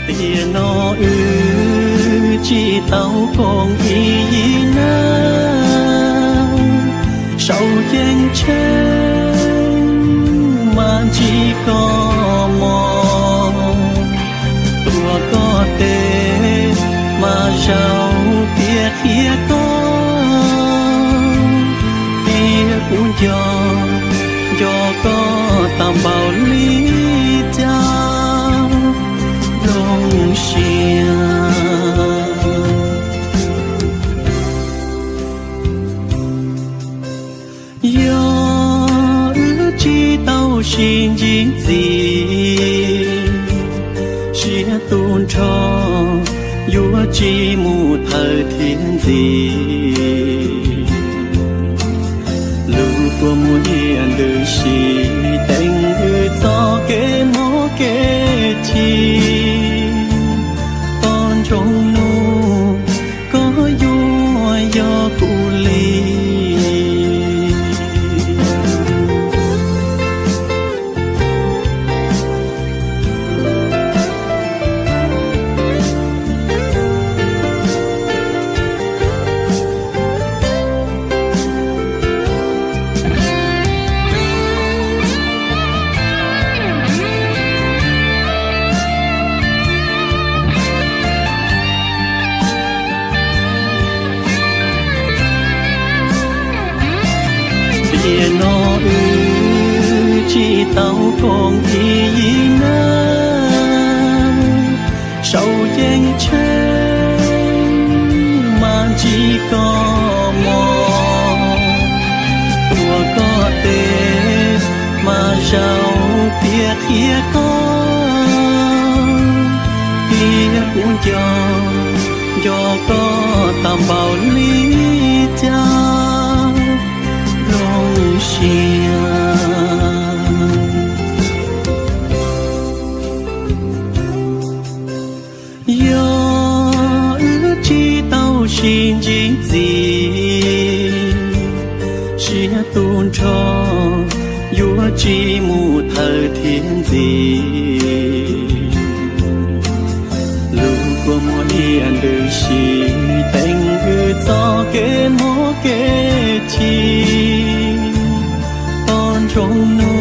Tiam no wb tsis tau koom ib yig nawb, saum ceeb tsheej mas ntsib koj mog. Tuav koj tes mas zaum piav qhia koj, tias kuv nco, nco koj tag npaum li cas zoo siab. Yog wb tsis tau sib ntsib ntxiv, siab tu nrho yuav tsis mus thawj thiab ntxiv. Lub kua muag ntws si teem wb txoj kev mob kev chim, poj ntxoog nug koj yuav yog kuv li. Tiam no wb tsis tau koom ib yig nawb, saum ceeb tsheej mas ntsib koj mog. Tuav koj tes mas zaum piav qhia koj, tias kuv nco, nco koj tag npaum li cas zoo siab. Yog wb tsis tau sib ntsib ntxiv, siab tu nrho yuav tsis mus thawj thiab ntxiv. Lub kua muag ntws si teem wb txoj kev mob kev chim, poj ntxoog nug